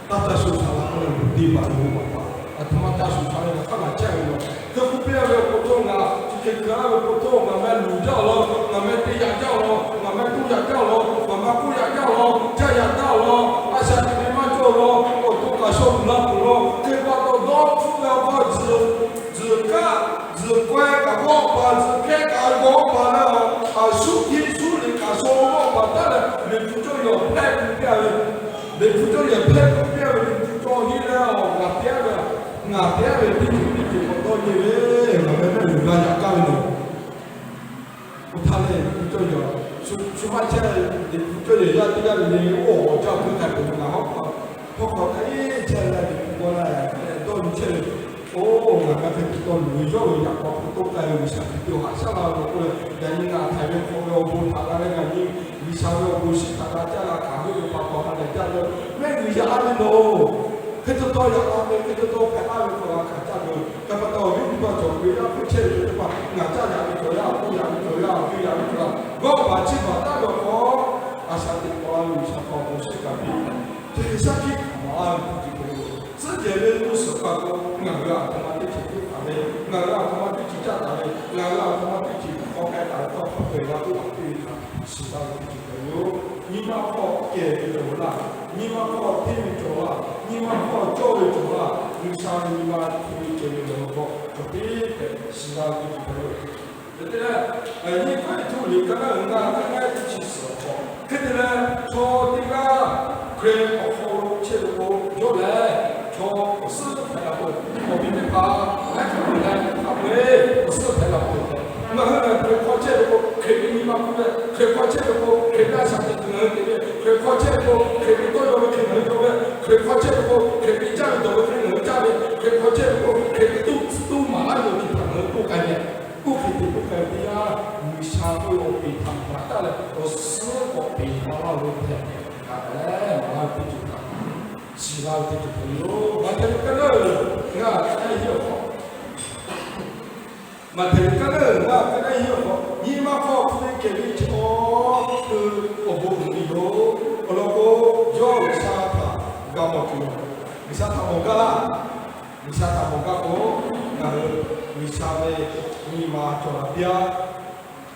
taˇ caˇ shuˍ shaˍ laˇ k'oˆ leh mawˬ teˇ baˬ ve bon maˍ paˍ, a htoꞈ ma caˇ shuˍ shaˍ ve ngaˬ hk'aˇ ngaˬ chehˇ ve yoˬ. Hk'e k'oˆ piˇ a ve awˬ pon cawˇ ngaˬ chi hk'e hkui laˇ ve awˬ pon cawˇ ngaˬ meh luˬ jaˇ law, ngaˬ meh te yaꞈ jaˇ law, ngaˬ meh toˇ yaꞈ jaˇ law, ngaˬ meh k'oˆ yaꞈ jaˇ law, caˇ yaꞈ jaˇ law, a shaꞈ teꞈ ve maˇ cawˇ law, awˬ to kaꞈ shaw luˬ la peuˬ law, hk'e pa taw dawˇ hpfuhˆ ve awˬ hk'aw tzuhˬ, tzuhˬ kaˆ, tzuhˬ kawehˇ kaꞈ g'awˇ paˍ, tzuhˬ kehˉ kaꞈ g'awˇ paˍ leh, a shuˉ hkiˇ shuˉ liꞈ kaꞈ shaw g'awˇ paˍ taˉ leh, Liꞈ hpu cawˇ yehˬ hpehˇ k'oˆ piˇ a ve, Liꞈ hpu cawˇ yehˬ hpehˇ k'oˆ piˇ a ve, Liꞈ hpu cawˇ hiˉ leh, ngaˬ te a ve, ngaˬ te a ve teˇ ceuˬ teˇ ceuˬ k'awꞈ dawˇ nyi ve, ngaˬ meh mehˆ luˬ g'a yaꞈ kaˇ ve nawˬ. Oˇ htaˇ lehˬ, Liꞈ hpu cawˇ yehˬ, shu maˇ chehˇ, Liꞈ hpu cawˇ yehˬ yaˇ teˇ g'aˇ le le, oˇ awˬ jaˇ hkui hk'a peuˬ ve ngaˬ hawˉ hk'aw, hawˉ hk'aw htaˇ eˇ chehˇ leh Liꞈ hpu g'awˇ leh leh dawˇ nyi chehˇ ve, oˇ ngaˬ ka hk'e te taw luˬ ve yawˇ ve yaꞈ k'aw hpu toˇ k'ai ve G'uiˬsha hk'e te haꞈ shaˉ la ve k'oˆ leh, yaꞈ nyi ngaˬ htaiˍ ve hk'aw ve awˬ bon htaꞈ g'a leh ngaˬ nyi G'uiˬsha ve awˬ bon shiˍ htaꞈ g'a caˇ g'a hkanˍ ve pa taw ha lehˬ jaˇ ve, mehˆ g'uiˬ yaꞈ la ve loˬ. Hk'e te taw yaꞈ la ve, hk'e te taw hpehꞈ la ve hk'aw g'a hkanˍ caˇ ve, hk'e pa taw awˬ viˉ teˇ hpaˍ cawˬ ve yaˇ hpehˇ chehˇ ve teˇ hpaˍ ngaˬ caˇ yaꞈ ve cawˬ yaˇ, k'oˆ yaꞈ ve cawˬ yaˇ, awˬ viˉ yaꞈ ve cawˬ yaˇ, g'awˇ paˍ chiˇ baˬ taˍ ve awˬ hk'aw, a shaꞈ teꞈ k'aw la ve G'uiˬsha hk'aw awˬ bon shiˍ kaꞈ piˇ, hk'e shaˉ hkiˆ hkanˍ maˍ laˇ ve teˇ ceuˬ hpehꞈ ve yoˬ. Suhˉ jehˬ ve mvuhˇ suhˍ pa taw ngaˬ hui a htoꞈ ma teˇ ceuˬ hpehꞈ taˍ ve, ngaˬ hui a htoꞈ ma teˇ ceuˬ caˇ taˍ ve, ngaˬ hui a htoꞈ ma teˇ ceuˬ hk'aw k'ai taˍ ve tawˇ hkawˇ hpehꞈ la k'oˆ laꞈ piˇ ve htaꞈ shiˍ laˇ ve teˇ ceuˬ hpehꞈ ve yoˬ. Nyi ma hk'aw kehˬ ve cawˬ laˇ, nyi ma hk'aw hteˇ ve cawˬ laˇ, nyi ma hk'aw cawˇ ve cawˬ laˇ, G'uiˬsha ve nyi ma hk'aw ve kehˬ ve cawˬ laˇ, cawˬ piˇ tehꞈ shiˍ laˇ ve teˇ ceuˬ hpehꞈ ve yoˬ. Hk'e te leh, nyi k'oˆ ve htuˇ liꞈ ka naˉ ngaˬ ka naˉ teˇ chi suhˍ awˬ hk'aw hk'e te leh, chaw teˇ g'aˇ Hkriꞈ awˬ hk'aw lo chehˇ ve k'o, yawˇ lehˬ chaw awˬ suhˉ hpehꞈ la peuˬ. Awˬ viˉ teˇ hpaˍ laiˉ hk'aˇ peuˬ leh hk'a peu-eˬ awˬ suhˉ hpehꞈ la peuˬ tehꞈ, ngaˬ hui lehˬ Hkriꞈ hk'aw chehˇ ve k'o, Hkriꞈ ve nyi ma hk'oˆ leh Hkriꞈ hk'aw chehˇ ve k'o, Hkriꞈ ve a shaꞈ teꞈ tuˬ ngaˬ hui te ve, Hkriꞈ hk'aw chehˇ ve k'o, Hkriꞈ ve tawˇ yaw ve hk'e ngaˬ hui yaw ve, Hkriꞈ hk'aw chehˇ ve k'o, Hkriꞈ ve caˇ ve dawˬ ve hk'e ngaˬ hui caˇ ve, Hkriꞈ hk'aw chehˇ ve k'o, Hkriꞈ ve tuˇ tuˇ maˍ laˇ ve awˬ ceuˬ htaꞈ ngaˬ hui k'oˆ k'ai ve, k'oˆ hk'e te k'oˆ k'ai ve teˇ yanˇ, G'uiˬsha k'oˆ ve awˬ peˍ htaꞈ maˍ taˉ leh awˬ suhˉ k'awꞈ peˍ maˍ laˇ ve tehꞈ, ngaˬ hui maˍ laˇ ve teˇ ceuˬ htaꞈ shiˍ laˇ ve teˇ ceuˬ hpehꞈ ve yoˬ. Maꞈhtehˍ liꞈ ka naˉ ngaˬ ka naˉ hiˆ awˬ hk'aw, Maꞈhtehˍ liꞈ ka naˉ ngaˬ ka naˉ hiˆ awˬ hk'aw, nyi ma hk'aw hpu ve kehˬ ve chaw hui awˬ bon uiˍ ve yoˬ. Awˬ lawn k'o, yawˇ G'uiˬsha htaꞈ g'a mawˬ tuˬ yoˬ. G'uiˬsha htaꞈ mawˬ gaˇ laˇ. G'uiˬsha htaꞈ mawˬ gaˇ k'o, ngaˬ hui G'uiˬsha ve nyi ma cawˬ la piˇ-a.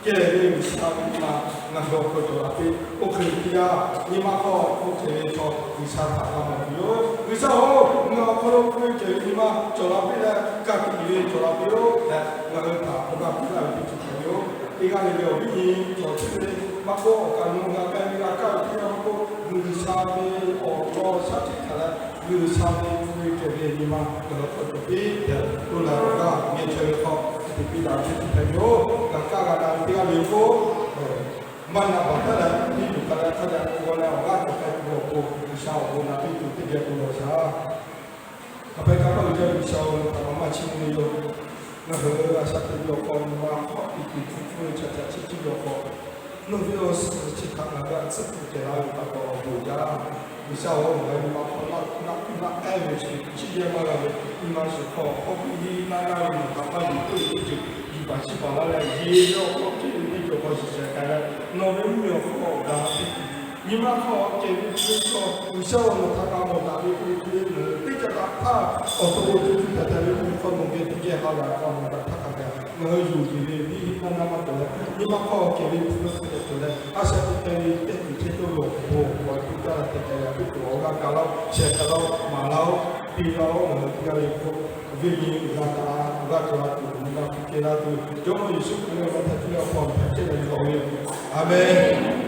Kehˬ ve G'uiˬsha ve nyi ma ngaˬ hui awˬ hk'aw cawˬ la piˇ. Oˇ hk'e ve teˇ yanˇ, nyi ma hk'aw hpu kehˬ ve chaw G'uiˬsha htaꞈ g'a mawˬ tuˬ yoˬ. G'uiˬsha-oˬ, ngaˬ awˬ hk'aw lo hpu ve kehˬ ve nyi ma cawˬ la piˇ leh, ka tiꞈ ve cawˬ la piˇ-oˆ tehꞈ, ngaˬ hui htaꞈ awˬ g'aˇ piˇ laˇ ve teˇ ceuˬ hpehꞈ ve yoˬ. Teˇ g'aˇ le ve awˬ viˉ nyi cawˬ chehˇ ve maˇ k'oˆ, awˬ kaˍ lo g'a k'ai ve g'a kaˇ ve teˇ g'aˇ maˇ k'oˆ, G'uiˬsha ve awˬ lawn shaˉ hkiˆ hkanˍ leh, G'uiˬsha ve hpu ve kehˬ ve nyi ma ngaˬ hui hk'aw cawˬ piˇ tehꞈ, oˇ laˬ awˬ g'aˇ ngeh chehˇ ve hk'aw, hk'e te piˇ daꞈ ve teˇ ceuˬ hpehꞈ ve yoˬ. G'a kaˇ g'a na ve teˇ g'aˇ le k'o, maˇ na baˬ htaˇ leh, teˇ ceuˬ hk'a leh hk'a leh k'oˆ g'a leh awˬ g'aˇ cawˬ k'ai tuˬ ve awˬ pon, G'uiˬsha awˬ bon naꞈ piˇ tuˬ teˇ geh bon lawˬ shaˍ. G'uiˬsha-oˬ, nawˬ htaꞈ maˇ chiˇ mvuh ve yoˬ. Ngaˬ hui a shaꞈ teꞈ ve awˬ hk'aw, nawˬ ma hk'aw tiˍ tiˍ hpu hpu ve chaꞈ chaꞈ chiˇ chiˇ ve awˬ hk'aw, nawˬ ve awˬ suhˍ chi htaꞈ ngaˬ g'a tcuhˉ kuˬ kehˬ la ve pa taw awˬ bon jaˇ. G'uiˬsha-oˬ, ngaˬ hui nyi ma hk'aw naˆ naˆ k'ai ve chi chiˇ yehˇ maˇ g'a ve, nyi ma shiˍ hk'aw hk'aw piˇ hiˉ naˆ naˆ ve nawˬ htaꞈ maˇ yuˬ k'oˆ ve teˇ ceuˬ yuˬ baˬ chiˇ baˬ laˇ leh, yehˇ ve awˬ hk'aw piˇ ve teˇ ceuˬ hk'aw shiˍ shehˍ k'ai leh, nawˬ ve mvuhˇmiˬ awˬ hk'aw g'a piˇ. Nyi ma hk'aw kehˬ ve hpu ve chaw G'uiˬsha-oˬ, nawˬ htaꞈ g'a mawˬ daꞈ ve k'oˆ ve hk'e le, ngaˬ hui teˇ caˉ daꞈ htaˇ awˬ to co co taiˍ taiˍ ve k'oˆ ve hk'aw nawˬ geh teˇ geh ha lehˬ k'a mawˬ daꞈ htaˇ hk'a gaˬ ngaˬ hui yuˬ tuˬ ve piˇ hiˉ naˆ naˆ maˇ cawˬ leh, nyi ma hk'aw kehˬ ve hpu ve hk'e cawˬ leh, a shaꞈ teꞈ k'ai ve tehˆ kuiˬ chehˇ cawˇ ve awˬ bon awˬ hk'aw lo piˇ caˇ leh tehꞈ kehˬ leh teˇ ceuˬ awˬ g'aˇ ka laˇ-oˆ, shehˍ hk'e laˇ-oˆ, maˍ laˇ-oˆ, piˇ laˇ-oˆ, ve nyi g'a taꞈ g'a cawˬ la tuˬ nyi ma hpu kehˬ la tuˬ, Jawˇmawˇ Yeˍsuˆ Hkriꞈ ve awˬ meh htaꞈ cuˇ leh awˬ hk'aw hpehꞈ chehˇ leh ve k'awꞈ ve, Aˍmenˍ.